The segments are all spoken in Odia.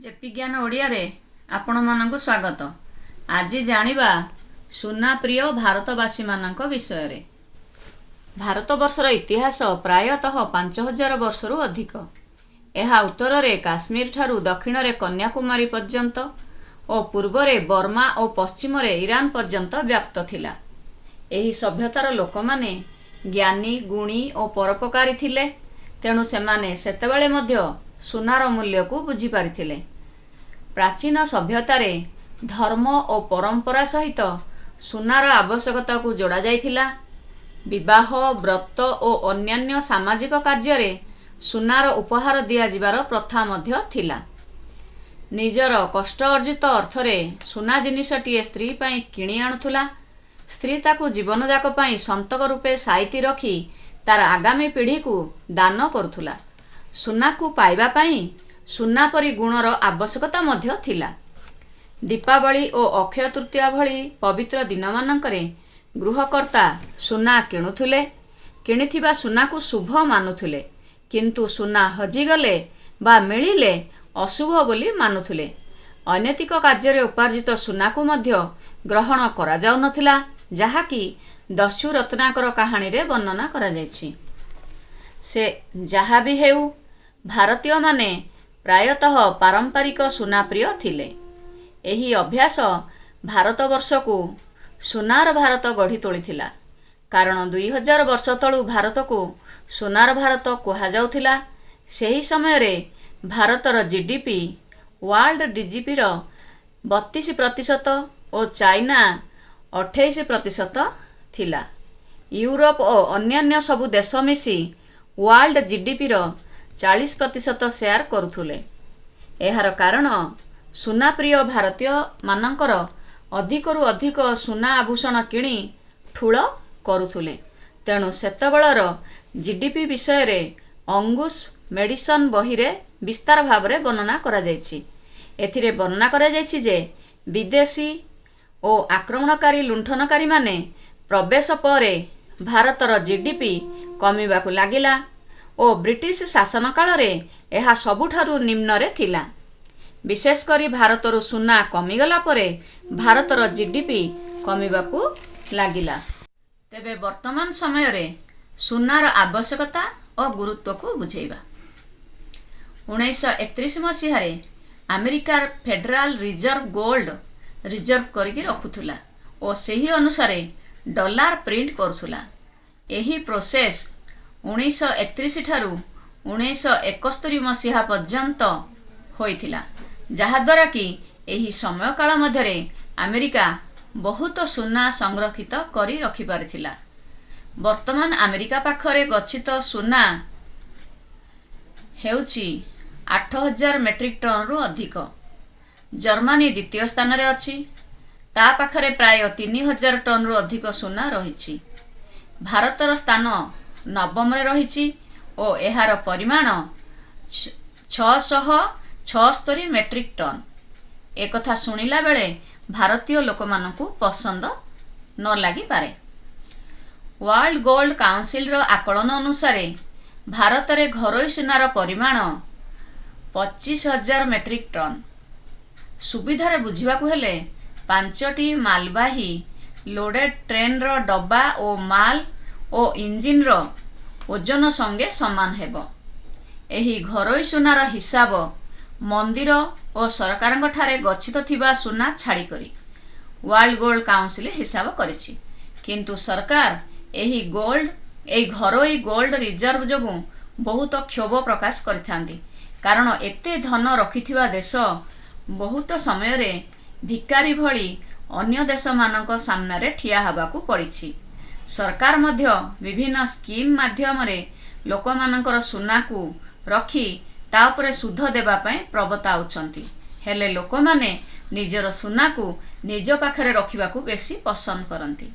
ଜେପି ଜ୍ଞାନ ଓଡ଼ିଆରେ ଆପଣମାନଙ୍କୁ ସ୍ୱାଗତ। ଆଜି ଜାଣିବା ସୁନା ପ୍ରିୟ ଭାରତବାସୀମାନଙ୍କ ବିଷୟରେ। ଭାରତବର୍ଷର ଇତିହାସ ପ୍ରାୟତଃ 5000 ବର୍ଷରୁ ଅଧିକ। ଏହା ଉତ୍ତରରେ କାଶ୍ମୀରଠାରୁ ଦକ୍ଷିଣରେ କନ୍ୟାକୁମାରୀ ପର୍ଯ୍ୟନ୍ତ ଓ ପୂର୍ବରେ ବର୍ମା ଓ ପଶ୍ଚିମରେ ଇରାନ ପର୍ଯ୍ୟନ୍ତ ବ୍ୟାପ୍ତ ଥିଲା। ଏହି ସଭ୍ୟତାର ଲୋକମାନେ ଜ୍ଞାନୀ, ଗୁଣୀ ଓ ପରୋପକାରୀ ଥିଲେ। ତେଣୁ ସେମାନେ ସେତେବେଳେ ମଧ୍ୟ ସୁନାର ମୂଲ୍ୟକୁ ବୁଝିପାରିଥିଲେ। ପ୍ରାଚୀନ ସଭ୍ୟତାରେ ଧର୍ମ ଓ ପରମ୍ପରା ସହିତ ସୁନାର ଆବଶ୍ୟକତାକୁ ଯୋଡ଼ାଯାଇଥିଲା। ବିବାହ, ବ୍ରତ ଓ ଅନ୍ୟାନ୍ୟ ସାମାଜିକ କାର୍ଯ୍ୟରେ ସୁନାର ଉପହାର ଦିଆଯିବାର ପ୍ରଥା ମଧ୍ୟ ଥିଲା। ନିଜର କଷ୍ଟ ଅର୍ଜିତ ଅର୍ଥରେ ସୁନା ଜିନିଷଟିଏ ସ୍ତ୍ରୀ ପାଇଁ କିଣି ଆଣୁଥିଲା। ସ୍ତ୍ରୀ ତାକୁ ଜୀବନଯାକ ପାଇଁ ସନ୍ତକ ରୂପେ ସାଇତି ରଖି ତାର ଆଗାମୀ ପିଢ଼ିକୁ ଦାନ କରୁଥିଲା। ସୁନାକୁ ପାଇବା ପାଇଁ ସୁନା ପରି ଗୁଣର ଆବଶ୍ୟକତା ମଧ୍ୟ ଥିଲା। ଦୀପାବଳି ଓ ଅକ୍ଷୟ ତୃତୀୟା ଭଳି ପବିତ୍ର ଦିନମାନଙ୍କରେ ଗୃହକର୍ତ୍ତା ସୁନା କିଣୁଥିଲେ। କିଣିଥିବା ସୁନାକୁ ଶୁଭ ମାନୁଥିଲେ, କିନ୍ତୁ ସୁନା ହଜିଗଲେ ବା ମିଳିଲେ ଅଶୁଭ ବୋଲି ମାନୁଥିଲେ। ଅନୈତିକ କାର୍ଯ୍ୟରେ ଉପାର୍ଜିତ ସୁନାକୁ ମଧ୍ୟ ଗ୍ରହଣ କରାଯାଉନଥିଲା, ଯାହାକି ଦସ୍ୟୁ ରତ୍ନାକର କାହାଣୀରେ ବର୍ଣ୍ଣନା କରାଯାଇଛି। ସେ ଯାହା ବି ହେଉ, ଭାରତୀୟମାନେ ପ୍ରାୟତଃ ପାରମ୍ପରିକ ସୁନାପ୍ରିୟ ଥିଲେ। ଏହି ଅଭ୍ୟାସ ଭାରତବର୍ଷକୁ ସୁନାର ଭାରତ ଗଢ଼ି ତୋଳିଥିଲା। କାରଣ 2000 ବର୍ଷ ତଳୁ ଭାରତକୁ ସୁନାର ଭାରତ କୁହାଯାଉଥିଲା। ସେହି ସମୟରେ ଭାରତର ଜିଡିପି ୱାର୍ଲଡ ଜିଡିପିର 32% ଓ ଚାଇନା 28% ଥିଲା। ୟୁରୋପ ଓ ଅନ୍ୟାନ୍ୟ ସବୁ ଦେଶ ମିଶି ୱାର୍ଲଡ ଜିଡିପିର 40% ସେୟାର କରୁଥିଲେ। ଏହାର କାରଣ ସୁନାପ୍ରିୟ ଭାରତୀୟମାନଙ୍କର ଅଧିକରୁ ଅଧିକ ସୁନା ଆଭୂଷଣ କିଣି ଠୁଳ କରୁଥିଲେ। ତେଣୁ ସେତେବେଳର ଜିଡିପି ବିଷୟରେ ଅଙ୍ଗୁସ ମେଡିସନ ବହିରେ ବିସ୍ତାର ଭାବରେ ବର୍ଣ୍ଣନା କରାଯାଇଛି। ଏଥିରେ ବର୍ଣ୍ଣନା କରାଯାଇଛି ଯେ ବିଦେଶୀ ଓ ଆକ୍ରମଣକାରୀ ଲୁଣ୍ଠନକାରୀମାନେ ପ୍ରବେଶ ପରେ ଭାରତର ଜିଡିପି କମିବାକୁ ଲାଗିଲା ଓ ବ୍ରିଟିଶ ଶାସନ କାଳରେ ଏହା ସବୁଠାରୁ ନିମ୍ନରେ ଥିଲା। ବିଶେଷ କରି ଭାରତରୁ ସୁନା କମିଗଲା ପରେ ଭାରତର ଜିଡିପି କମିବାକୁ ଲାଗିଲା। ତେବେ ବର୍ତ୍ତମାନ ସମୟରେ ସୁନାର ଆବଶ୍ୟକତା ଓ ଗୁରୁତ୍ୱକୁ ବୁଝେଇବା। 1931 ମସିହାରେ ଆମେରିକାର ଫେଡେରାଲ ରିଜର୍ଭ ଗୋଲ୍ଡ ରିଜର୍ଭ କରିକି ରଖୁଥିଲା ଓ ସେହି ଅନୁସାରେ ଡଲାର ପ୍ରିଣ୍ଟ କରୁଥିଲା। ଏହି ପ୍ରୋସେସ 1931 ଠାରୁ 1971 ମସିହା ପର୍ଯ୍ୟନ୍ତ ହୋଇଥିଲା, ଯାହାଦ୍ୱାରା କି ଏହି ସମୟକାଳ ମଧ୍ୟରେ ଆମେରିକା ବହୁତ ସୁନା ସଂରକ୍ଷିତ କରି ରଖିପାରିଥିଲା। ବର୍ତ୍ତମାନ ଆମେରିକା ପାଖରେ ଗଚ୍ଛିତ ସୁନା ହେଉଛି 8000 ମେଟ୍ରିକ ଟନ୍ରୁ ଅଧିକ। ଜର୍ମାନୀ ଦ୍ୱିତୀୟ ସ୍ଥାନରେ ଅଛି। ତା ପାଖରେ ପ୍ରାୟ 3000 ଟନ୍ରୁ ଅଧିକ ସୁନା ରହିଛି। ଭାରତର ସ୍ଥାନ ନବମରେ ରହିଛି ଓ ଏହାର ପରିମାଣ 676 ମେଟ୍ରିକ ଟନ୍। ଏକଥା ଶୁଣିଲା ବେଳେ ଭାରତୀୟ ଲୋକମାନଙ୍କୁ ପସନ୍ଦ ନ ଲାଗିପାରେ। ୱାର୍ଲଡ ଗୋଲ୍ଡ କାଉନସିଲର ଆକଳନ ଅନୁସାରେ ଭାରତରେ ଘରୋଇ ସୁନାର ପରିମାଣ 25,000 ମେଟ୍ରିକ ଟନ୍। ସୁବିଧାରେ ବୁଝିବାକୁ ହେଲେ, ପାଞ୍ଚଟି ମାଲବାହୀ ଲୋଡେଡ ଟ୍ରେନର ଡବା ଓ ମାଲ ଓ ଇଞ୍ଜିନର ଓଜନ ସଙ୍ଗେ ସମାନ ହେବ। ଏହି ଘରୋଇ ସୁନାର ହିସାବ ମନ୍ଦିର ଓ ସରକାରଙ୍କଠାରେ ଗଚ୍ଛିତ ଥିବା ସୁନା ଛାଡ଼ିକରି ୱାର୍ଲଡ ଗୋଲ୍ଡ କାଉନସିଲ ହିସାବ କରିଛି। କିନ୍ତୁ ସରକାର ଏହି ଘରୋଇ ଗୋଲ୍ଡ ରିଜର୍ଭ ଯୋଗୁଁ ବହୁତ କ୍ଷୋଭ ପ୍ରକାଶ କରିଥାନ୍ତି, କାରଣ ଏତେ ଧନ ରଖିଥିବା ଦେଶ ବହୁତ ସମୟରେ ଭିକାରୀ ଭଳି ଅନ୍ୟ ଦେଶମାନଙ୍କ ସାମ୍ନାରେ ଠିଆ ହେବାକୁ ପଡ଼ିଛି। ସରକାର ମଧ୍ୟ ବିଭିନ୍ନ ସ୍କିମ୍ ମାଧ୍ୟମରେ ଲୋକମାନଙ୍କର ସୁନାକୁ ରଖି ତା ଉପରେ ସୁଧ ଦେବା ପାଇଁ ପ୍ରବର୍ତ୍ତାଉଛନ୍ତି। ହେଲେ ଲୋକମାନେ ନିଜର ସୁନାକୁ ନିଜ ପାଖରେ ରଖିବାକୁ ବେଶୀ ପସନ୍ଦ କରନ୍ତି।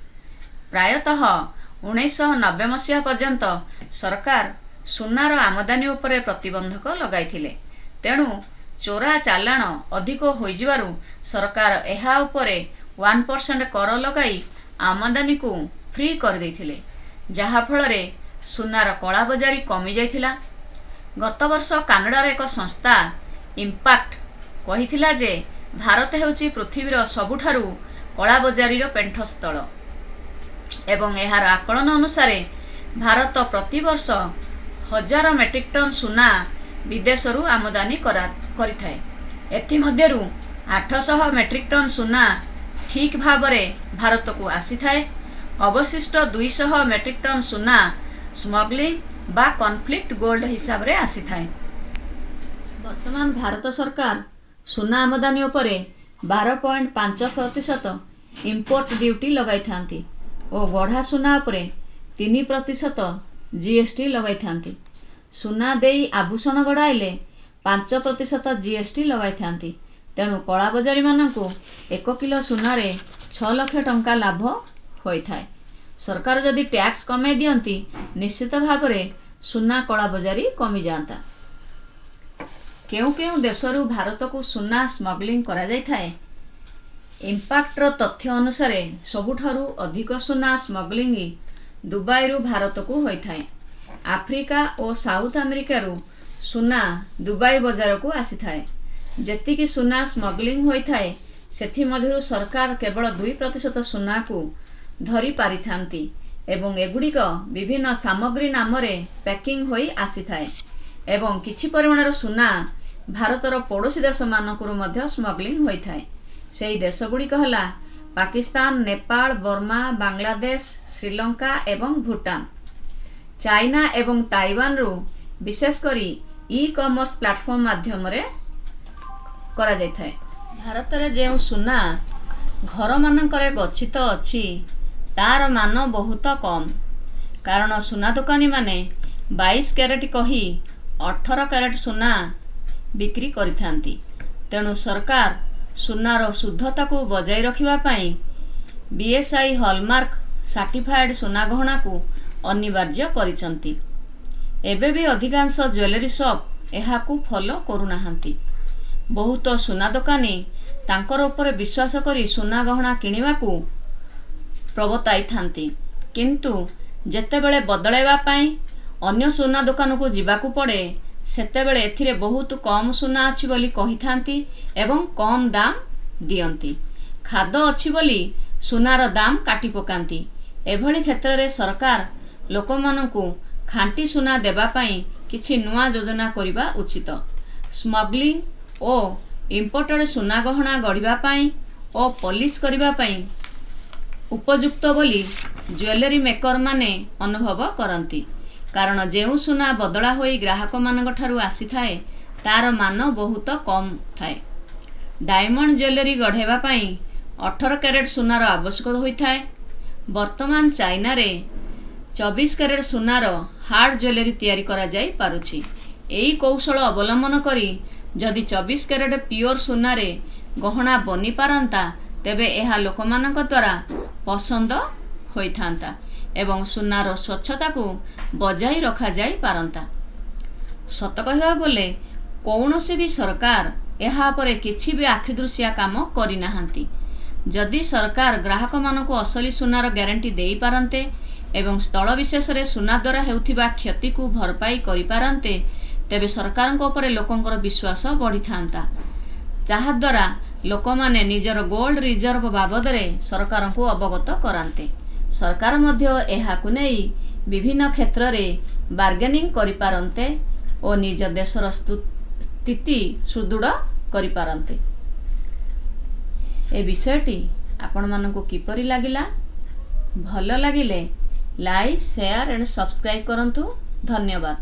ପ୍ରାୟତଃ 1990 ମସିହା ପର୍ଯ୍ୟନ୍ତ ସରକାର ସୁନାର ଆମଦାନୀ ଉପରେ ପ୍ରତିବନ୍ଧକ ଲଗାଇଥିଲେ। ତେଣୁ ଚୋରା ଚାଲାଣ ଅଧିକ ହୋଇଯିବାରୁ ସରକାର ଏହା ଉପରେ 1% କର ଲଗାଇ ଆମଦାନୀକୁ ଫ୍ରି କରିଦେଇଥିଲେ, ଯାହାଫଳରେ ସୁନାର କଳାବଜାରୀ କମିଯାଇଥିଲା। ଗତବର୍ଷ କାନାଡ଼ାର ଏକ ସଂସ୍ଥା ଇମ୍ପାକ୍ଟ କହିଥିଲା ଯେ ଭାରତ ହେଉଛି ପୃଥିବୀର ସବୁଠାରୁ କଳାବଜାରୀର ପେଣ୍ଠସ୍ଥଳ ଏବଂ ଏହାର ଆକଳନ ଅନୁସାରେ ଭାରତ ପ୍ରତିବର୍ଷ 1000 ମେଟ୍ରିକ୍ ଟନ୍ ସୁନା ବିଦେଶରୁ ଆମଦାନୀ କରିଥାଏ। ଏଥିମଧ୍ୟରୁ 800 ମେଟ୍ରିକ୍ ଟନ୍ ସୁନା ଠିକ୍ ଭାବରେ ଭାରତକୁ ଆସିଥାଏ। ଅବଶିଷ୍ଟ 200 ମେଟ୍ରିକ୍ ଟନ୍ ସୁନା ସ୍ମଗଲିଂ ବା କନଫ୍ଲିକ୍ଟ ଗୋଲ୍ଡ ହିସାବରେ ଆସିଥାଏ। ବର୍ତ୍ତମାନ ଭାରତ ସରକାର ସୁନା ଆମଦାନୀ ଉପରେ 12.5% ଇମ୍ପୋର୍ଟ ଡ୍ୟୁଟି ଲଗାଇଥାନ୍ତି ଓ ଗଢ଼ା ସୁନା ଉପରେ 3% ଜିଏସଟି ଲଗାଇଥାନ୍ତି। ସୁନା ଦେଇ ଆଭୂଷଣ ଗଢ଼ାଇଲେ 5% ଜିଏସଟି ଲଗାଇଥାନ୍ତି। ତେଣୁ କଳାବଜାରୀମାନଙ୍କୁ 1 କିଲୋ ସୁନାରେ 6 ଲକ୍ଷ ଟଙ୍କା ଲାଭ ହୋଇଥାଏ। ସରକାର ଯଦି ଟ୍ୟାକ୍ସ କମାଇ ଦିଅନ୍ତି, ନିଶ୍ଚିତ ଭାବରେ ସୁନା କଳାବଜାରୀ କମିଯାଆନ୍ତା। କେଉଁ କେଉଁ ଦେଶରୁ ଭାରତକୁ ସୁନା ସ୍ମଗଲିଂ କରାଯାଇଥାଏ? ଇମ୍ପାକ୍ଟର ତଥ୍ୟ ଅନୁସାରେ ସବୁଠାରୁ ଅଧିକ ସୁନା ସ୍ମଗଲିଂ ଦୁବାଇରୁ ଭାରତକୁ ହୋଇଥାଏ। ଆଫ୍ରିକା ଓ ସାଉଥ ଆମେରିକାରୁ ସୁନା ଦୁବାଇ ବଜାରକୁ ଆସିଥାଏ। ଯେତିକି ସୁନା ସ୍ମଗଲିଂ ହୋଇଥାଏ, ସେଥିମଧ୍ୟରୁ ସରକାର କେବଳ 2% ସୁନାକୁ ଧରି ପାରିଥାନ୍ତି ଏବଂ ଏଗୁଡ଼ିକ ବିଭିନ୍ନ ସାମଗ୍ରୀ ନାମରେ ପ୍ୟାକିଂ ହୋଇ ଆସିଥାଏ ଏବଂ କିଛି ପରିମାଣର ସୁନା ଭାରତର ପଡ଼ୋଶୀ ଦେଶମାନଙ୍କରୁ ମଧ୍ୟ ସ୍ମଗଲିଂ ହୋଇଥାଏ। ସେହି ଦେଶଗୁଡ଼ିକ ହେଲା ପାକିସ୍ତାନ, ନେପାଳ, ବର୍ମା, ବାଂଲାଦେଶ, ଶ୍ରୀଲଙ୍କା ଏବଂ ଭୁଟାନ। ଚାଇନା ଏବଂ ତାଇୱାନରୁ ବିଶେଷ କରି ଇ କମର୍ସ ପ୍ଲାଟଫର୍ମ ମାଧ୍ୟମରେ କରାଯାଇଥାଏ। ଭାରତରେ ଯେଉଁ ସୁନା ଘରମାନଙ୍କରେ ଗଚ୍ଛିତ ଅଛି, ତାର ମାନ ବହୁତ କମ୍। କାରଣ ସୁନା ଦୋକାନୀମାନେ 22 କ୍ୟାରେଟ କହି 18 କ୍ୟାରେଟ ସୁନା ବିକ୍ରି କରିଥାନ୍ତି। ତେଣୁ ସରକାର ସୁନାର ଶୁଦ୍ଧତାକୁ ବଜାୟ ରଖିବା ପାଇଁ ବିଏସ୍ଆଇ ହଲମାର୍କ ସାର୍ଟିଫାଏଡ୍ ସୁନା ଗହଣାକୁ ଅନିବାର୍ଯ୍ୟ କରିଛନ୍ତି। ଏବେ ବି ଅଧିକାଂଶ ଜୁଏଲାରୀ ସପ୍ ଏହାକୁ ଫଲୋ କରୁନାହାନ୍ତି। ବହୁତ ସୁନା ଦୋକାନୀ ତାଙ୍କର ଉପରେ ବିଶ୍ୱାସ କରି ସୁନା ଗହଣା କିଣିବାକୁ ପ୍ରବର୍ତ୍ତାଇଥାନ୍ତି, କିନ୍ତୁ ଯେତେବେଳେ ବଦଳାଇବା ପାଇଁ ଅନ୍ୟ ସୁନା ଦୋକାନକୁ ଯିବାକୁ ପଡ଼େ, ସେତେବେଳେ ଏଥିରେ ବହୁତ କମ୍ ସୁନା ଅଛି ବୋଲି କହିଥାନ୍ତି ଏବଂ କମ୍ ଦାମ ଦିଅନ୍ତି। ଖାଦ ଅଛି ବୋଲି ସୁନାର ଦାମ କାଟି ପକାନ୍ତି। ଏଭଳି କ୍ଷେତ୍ରରେ ସରକାର ଲୋକମାନଙ୍କୁ ଖାଣ୍ଟି ସୁନା ଦେବା ପାଇଁ କିଛି ନୂଆ ଯୋଜନା କରିବା ଉଚିତ। ସ୍ମଗଲିଂ ଓ ଇମ୍ପୋର୍ଟେଡ୍ ସୁନା ଗହଣା ଗଢ଼ିବା ପାଇଁ ଓ ପଲିସ କରିବା ପାଇଁ ଉପଯୁକ୍ତ ବୋଲି ଜୁଏଲାରୀ ମେକରମାନେ ଅନୁଭବ କରନ୍ତି। କାରଣ ଯେଉଁ ସୁନା ବଦଳା ହୋଇ ଗ୍ରାହକମାନଙ୍କ ଠାରୁ ଆସିଥାଏ, ତାର ମାନ ବହୁତ କମ୍ ଥାଏ। ଡାଇମଣ୍ଡ ଜୁଏଲାରୀ ଗଢ଼ାଇବା ପାଇଁ 18 କ୍ୟାରେଟ ସୁନାର ଆବଶ୍ୟକ ହୋଇଥାଏ। ବର୍ତ୍ତମାନ ଚାଇନାରେ 24 କ୍ୟାରେଟ ସୁନାର ହାର୍ଡ ଜୁଏଲାରୀ ତିଆରି କରାଯାଇ ପାରୁଛି। ଏହି କୌଶଳ ଅବଲମ୍ବନ କରି ଯଦି 24 କ୍ୟାରେଟ ପିଓର ସୁନାରେ ଗହଣା ବନିପାରନ୍ତା, ତେବେ ଏହା ଲୋକମାନଙ୍କ ଦ୍ୱାରା ପସନ୍ଦ ହୋଇଥାନ୍ତା ଏବଂ ସୁନାର ସ୍ୱଚ୍ଛତାକୁ ବଜାଇ ରଖାଯାଇ ପାରନ୍ତା। ସତ କହିବାକୁ ଗଲେ କୌଣସି ବି ସରକାର ଏହା ଉପରେ କିଛି ବି ଆଖିଦୃଶିଆ କାମ କରିନାହାନ୍ତି। ଯଦି ସରକାର ଗ୍ରାହକମାନଙ୍କୁ ଅସଲି ସୁନାର ଗ୍ୟାରେଣ୍ଟି ଦେଇପାରନ୍ତେ ଏବଂ ସ୍ଥଳ ବିଶେଷରେ ସୁନା ଦ୍ୱାରା ହେଉଥିବା କ୍ଷତିକୁ ଭରପାଇ କରିପାରନ୍ତେ, ତେବେ ସରକାରଙ୍କ ଉପରେ ଲୋକଙ୍କର ବିଶ୍ୱାସ ବଢ଼ିଥାନ୍ତା, ଯାହାଦ୍ୱାରା ଲୋକମାନେ ନିଜର ଗୋଲ୍ଡ ରିଜର୍ଭ ବାବଦରେ ସରକାରଙ୍କୁ ଅବଗତ କରାନ୍ତେ। ସରକାର ମଧ୍ୟ ଏହାକୁ ନେଇ ବିଭିନ୍ନ କ୍ଷେତ୍ରରେ ବାର୍ଗେନିଂ କରିପାରନ୍ତେ ଓ ନିଜ ଦେଶର ସ୍ଥିତି ସୁଦୃଢ଼ କରିପାରନ୍ତେ। ଏ ବିଷୟଟି ଆପଣମାନଙ୍କୁ କିପରି ଲାଗିଲା? ଭଲ ଲାଗିଲେ ଲାଇକ୍, ସେୟାର ଆଣ୍ଡ ସବସ୍କ୍ରାଇବ୍ କରନ୍ତୁ। ଧନ୍ୟବାଦ।